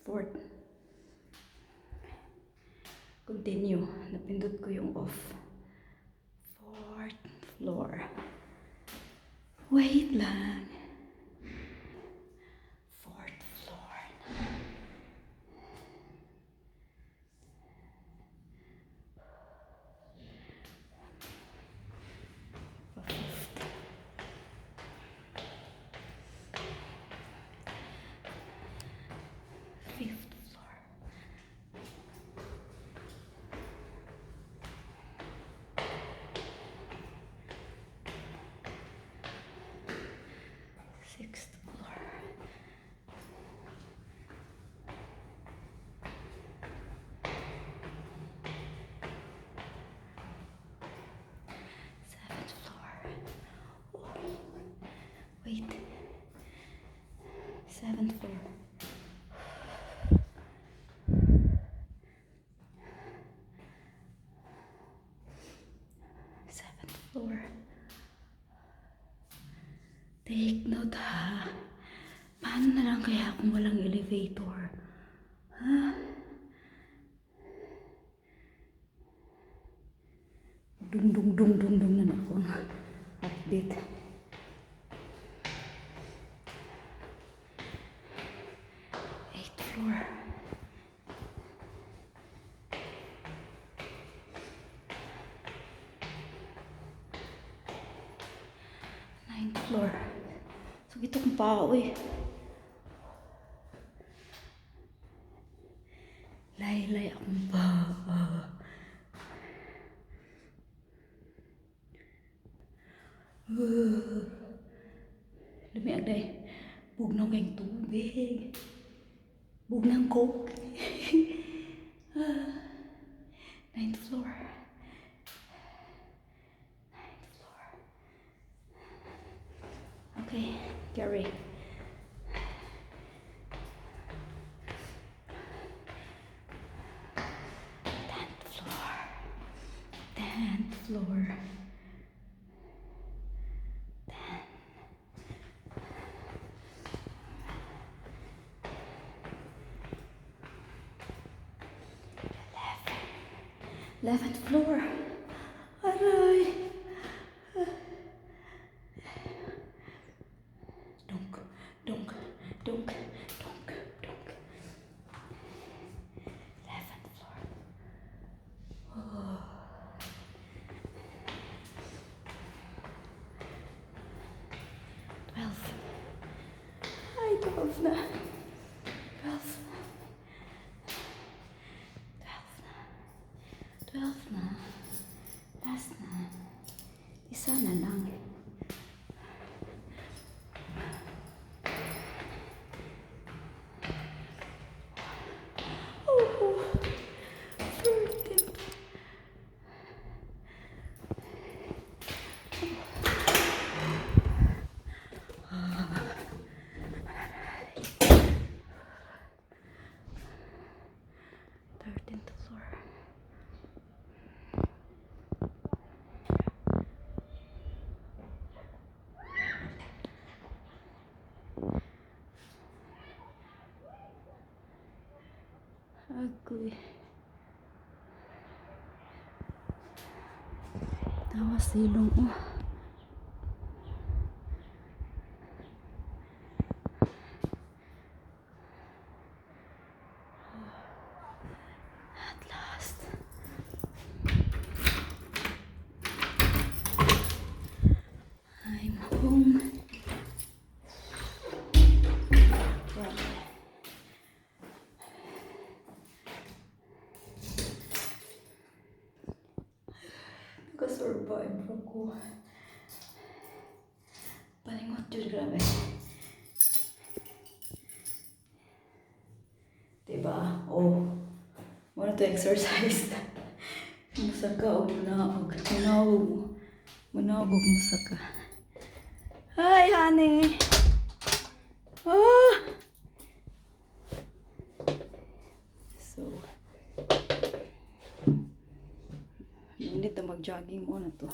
Fourth. Continue. Napindot ko yung off. Fourth floor. Wait lang. Fourth floor na. Fifth. Fifth floor. Sixth floor. Seventh floor. Oh, wait. Seventh floor. Seventh floor. Take note, ha. Paano na lang kaya kung walang elevator? Ha? Dung dung dung dung dung na ako ang heartbeat. Eighth floor. Ninth floor. Sakit akong paa, eh. Laylay akong paa. Lami day. Bugnaw kayong tubig. Bugnang Coke. Ninth floor. Ninth floor. Okay, Gary. 10th floor. 10th floor. 10. 11. 11th floor. Aray. Dunk, dunk, dunk, dunk, dunk. 11th floor. Oh. 12. Ay, 12 na. 12. 12 na. 12 na. Last na. Isa na lang. Oh, 13. 13th floor. Agoy. Tawa silong, oh. At last. I'm home. Grabe. Naka-survive ako. Palingot jud, grabe. Diba? Oh. Mao na to exercise. Musaka og munaog. Munaog mo. Munaog og musaka. Hi, honey. Ah! So, ngunit na mag-jogging mo na to.